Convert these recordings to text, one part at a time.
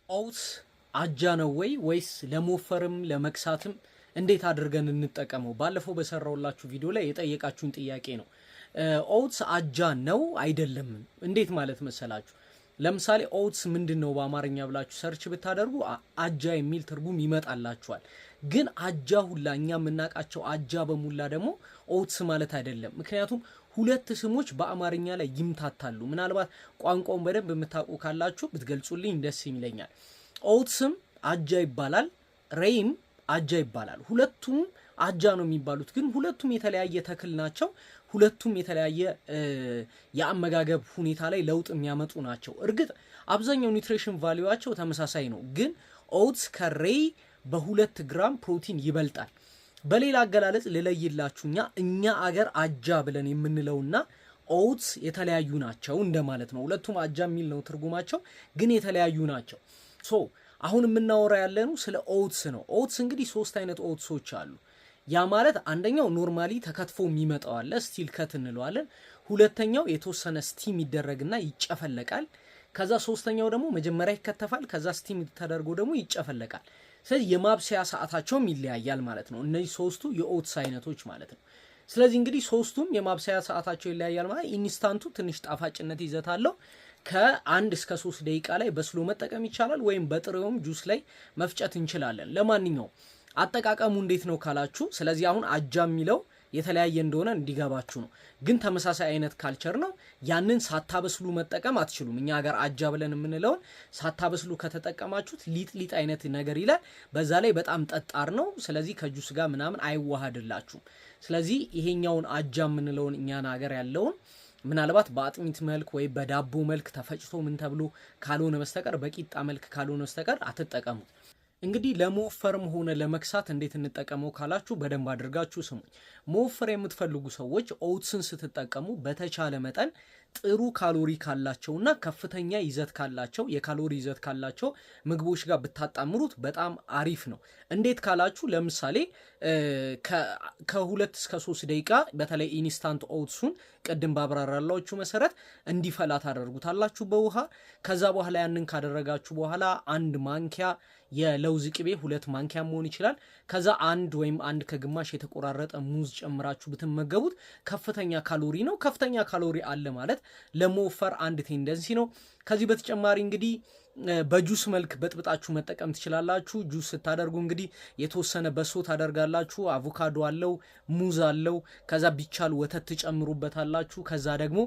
Oats አጃ ነው ወይ ወይስ ለመወፈርም ለመክሳትም እንዴት አድርገን እንጠቀመው? ባለፈው በሰራውላችሁ ቪዲዮ ላይ የጠየቃችሁን ጥያቄ ነው። Oats አጃ ነው አይደለም? እንዴት ማለት መሰላችሁ? ለምሳሌ oats ምንድን ነው በአማርኛ ብላችሁ search ብታደርጉ አጃ የሚል ትርጉም ይመጣላችኋል። ግን አጃ ሁላ እኛ የምናውቃቸው አጃ በሙላ ደግሞ oats ማለት አይደለም። ምክንያቱም ሁለት ስሞች በአማርኛ ላይ ይምታታሉ። ምናልባት ቋንቋውን በደንብ የምታውቁ ካላችሁ ብትገልጹልኝ ደስ ይለኛል። Oats ም አጃ ይባላል፣ rye ም አጃ ይባላል። ሁለቱም አጃ ነው የሚባሉት፣ ግን ሁለቱም የተለያየ ተክል ናቸው። ሁለቱም የተለያየ የአመጋገብ ሁኔታ ላይ ለውጥ የሚያመጡ ናቸው። እርግጥ አብዛኛው nutrition value ዋቸው ተመሳሳይ ነው፣ ግን oats ከ rye በ2 ግራም ፕሮቲን ይበልጣል። በሌላ አገላለጽ ልለይላችሁ፣ እኛ አገር አጃ ብለን የምንለውና oats የተለያዩ ናቸው እንደማለት ነው። ሁለቱም አጃ የሚል ነው ትርጉማቸው፣ ግን የተለያዩ ናቸው። So አሁን የምናወራ ያለነው ስለ oats ነው። Oats እንግዲህ ሶስት አይነት oats ኦች አሉ። ያ ማለት አንደኛው normally ተከትፎ የሚመጣው አለ፣ steel cut እንለዋለን። ሁለተኛው የተወሰነ steam ይደረግና ይጨፈለቃል። ከዛ ሶስተኛው ደግሞ መጀመሪያ ይከተፋል፣ ከዛ steam ተደርጎ ደግሞ ይጨፈለቃል። ስለዚህ የማብሰያ ሰዓታቸውም ይለያያል ማለት ነው። እነዚህ ሶስቱ የ oats አይነቶች ማለት ነው። ስለዚህ እንግዲህ ሶስቱም የማብሰያ ሰዓታቸው ይለያያል ማለት instant ኡ ትንሽ ጣፋጭነት ይዘት አለው። ከ1 እስከ 3 ደቂቃ ላይ በስሎ መጠቀም ይቻላል፣ ወይም በጥሬውም ጁስ ላይ መፍጨት እንችላለን። ለማንኛውም አጠቃቀሙ እንዴት ነው ካላችሁ፣ ስለዚህ አሁን አጃ የሚለው የተለያየ እንደሆነ እንዲገባችሁ ነው። ግን ተመሳሳይ አይነት culture ነው። ያንን ሳታበስሉ መጠቀም አትችሉም። እኛ ሀገር አጃ ብለን የምንለውን ሳታበስሉ ከተጠቀማችሁት ሊጥ ሊጥ አይነት ነገር ይላል። በዛ ላይ በጣም ጠጣር ነው። ስለዚህ ከጁስ ጋር ምናምን አይዋሃድላችሁም። ስለዚህ ይሄኛውን አጃ የምንለውን እኛን ሀገር ያለውን ምናልባት በአጥሚት መልክ ወይ በዳቦ መልክ ተፈጭቶ ምን ተብሎ ካልሆነ በስተቀር፣ በቂጣ መልክ ካልሆነ በስተቀር አትጠቀሙት። እንግዲህ ለመወፈርም ሆነ ለመክሳት እንዴት እንጠቀመው ካላችሁ በደንብ አድርጋችሁ ስሙኝ። መወፈር የምትፈልጉ ሰዎች oats ን ስትጠቀሙ በተቻለ መጠን ጥሩ ካሎሪ ካላቸውና ከፍተኛ ይዘት ካላቸው፣ የካሎሪ ይዘት ካላቸው ምግቦች ጋር ብታጣምሩት በጣም አሪፍ ነው። እንዴት ካላችሁ ለምሳሌ ከ2 እስከ 3 ደቂቃ በተለይ instant oats ኡን ቅድም ባብራራላችሁ መሰረት እንዲፈላ ታደርጉታላችሁ በውሃ። ከዛ በኋላ ያንን ካደረጋችሁ በኋላ አንድ ማንኪያ የለውዝ ቅቤ፣ 2 ማንኪያ መሆን ይችላል። ከዛ አንድ ወይም አንድ ከግማሽ የተቆራረጠ ሙዝ ጨምራችሁ ብትመገቡት ከፍተኛ ካሎሪ ነው። ከፍተኛ ካሎሪ አለ ማለት ለመወፈር አንድ tendency ነው። ከዚህ በተጨማሪ እንግዲህ በጁስ መልክ በጥብጣችሁ መጠቀም ትችላላችሁ። ጁስ ስታደርጉ እንግዲህ የተወሰነ በሶ ታደርጋላችሁ። አቮካዶ አለው፣ ሙዝ አለው። ከዛ ቢቻል ወተት ትጨምሩበታላችሁ። ከዛ ደግሞ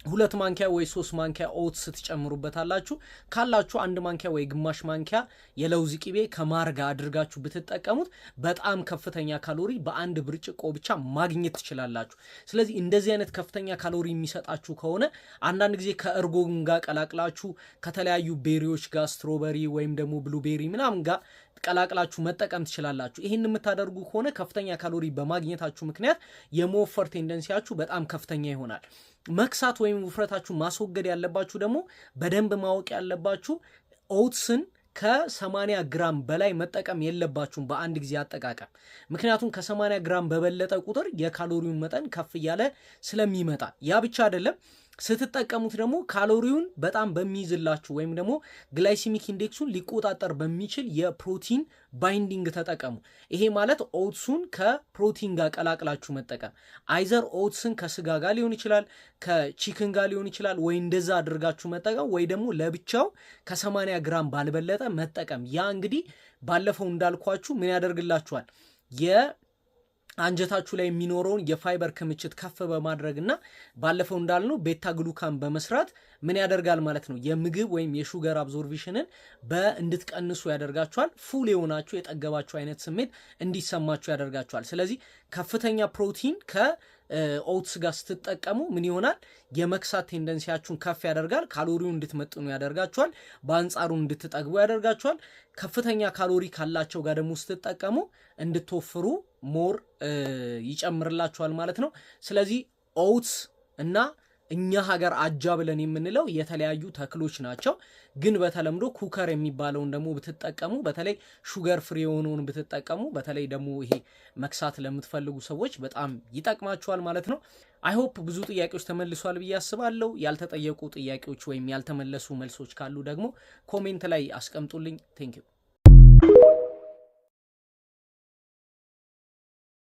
2 ማንኪያ ወይ 3 ማንኪያ oats ትጨምሩበታላችሁ። ካላችሁ አንድ ማንኪያ ወይ ግማሽ ማንኪያ የለውዝ ቅቤ ከማር ጋር አድርጋችሁ ብትጠቀሙት በጣም ከፍተኛ ካሎሪ በአንድ ብርጭቆ ብቻ ማግኘት ትችላላችሁ። ስለዚህ እንደዚህ አይነት ከፍተኛ ካሎሪ የሚሰጣችሁ ከሆነ አንዳንድ ጊዜ ከእርጎ ጋር ቀላቅላችሁ፣ ከተለያዩ berry ዎች ጋር፣ strawberry ወይም ደግሞ blueberry ምናምን ጋር ቀላቅላችሁ መጠቀም ትችላላችሁ። ይህን የምታደርጉ ከሆነ ከፍተኛ ካሎሪ በማግኘታችሁ ምክንያት የመወፈር tendency ያችሁ በጣም ከፍተኛ ይሆናል። መክሳት ወይም ውፍረታችሁ ማስወገድ ያለባችሁ ደግሞ በደንብ ማወቅ ያለባችሁ oats ን ከ80 ግራም በላይ መጠቀም የለባችሁም በአንድ ጊዜ አጠቃቀም። ምክንያቱም ከ80 ግራም በበለጠ ቁጥር የካሎሪውን መጠን ከፍ እያለ ስለሚመጣ። ያ ብቻ አይደለም፣ ስትጠቀሙት ደግሞ ካሎሪውን በጣም በሚይዝላችሁ ወይም ደግሞ glycemic index ኡን ሊቆጣጠር በሚችል የፕሮቲን binding ተጠቀሙ። ይሄ ማለት oats ኡን ከፕሮቲን ጋር ቀላቅላችሁ መጠቀም፣ either oats ን ከስጋ ጋር ሊሆን ይችላል፣ ከ chicken ጋር ሊሆን ይችላል፣ ወይ እንደዛ አድርጋችሁ መጠቀም ወይ ደግሞ ለብቻው ከ80 ግራም ባልበለጠ መጠቀም። ያ እንግዲህ ባለፈው እንዳልኳችሁ ምን ያደርግላችኋል? አንጀታችሁ ላይ የሚኖረውን የፋይበር ክምችት ከፍ በማድረግ እና ባለፈው እንዳልነው beta glucan በመስራት ምን ያደርጋል ማለት ነው? የምግብ ወይም የ sugar absorption ን በእንድትቀንሱ ያደርጋችኋል። Full የሆናችሁ የጠገባችሁ አይነት ስሜት እንዲሰማችሁ ያደርጋችኋል። ስለዚህ ከፍተኛ ፕሮቲን ከ oats ጋር ስትጠቀሙ ምን ይሆናል? የመክሳት tendency ያችሁን ከፍ ያደርጋል። ካሎሪውን እንድትመጥኑ ያደርጋችኋል። በአንጻሩ እንድትጠግቡ ያደርጋችኋል። ከፍተኛ ካሎሪ ካላቸው ጋር ደግሞ ስትጠቀሙ እንድትወፍሩ more ይጨምርላችኋል ማለት ነው። ስለዚህ oats እና እኛ ሀገር አጃ ብለን የምንለው የተለያዩ ተክሎች ናቸው። ግን በተለምዶ Quaker የሚባለውን ደግሞ ብትጠቀሙ፣ በተለይ sugar free የሆነውን ብትጠቀሙ፣ በተለይ ደግሞ ይሄ መክሳት ለምትፈልጉ ሰዎች በጣም ይጠቅማችኋል ማለት ነው። I hope ብዙ ጥያቄዎች ተመልሷል ብዬ አስባለሁ። ያልተጠየቁ ጥያቄዎች ወይም ያልተመለሱ መልሶች ካሉ ደግሞ comment ላይ አስቀምጡልኝ። Thank you.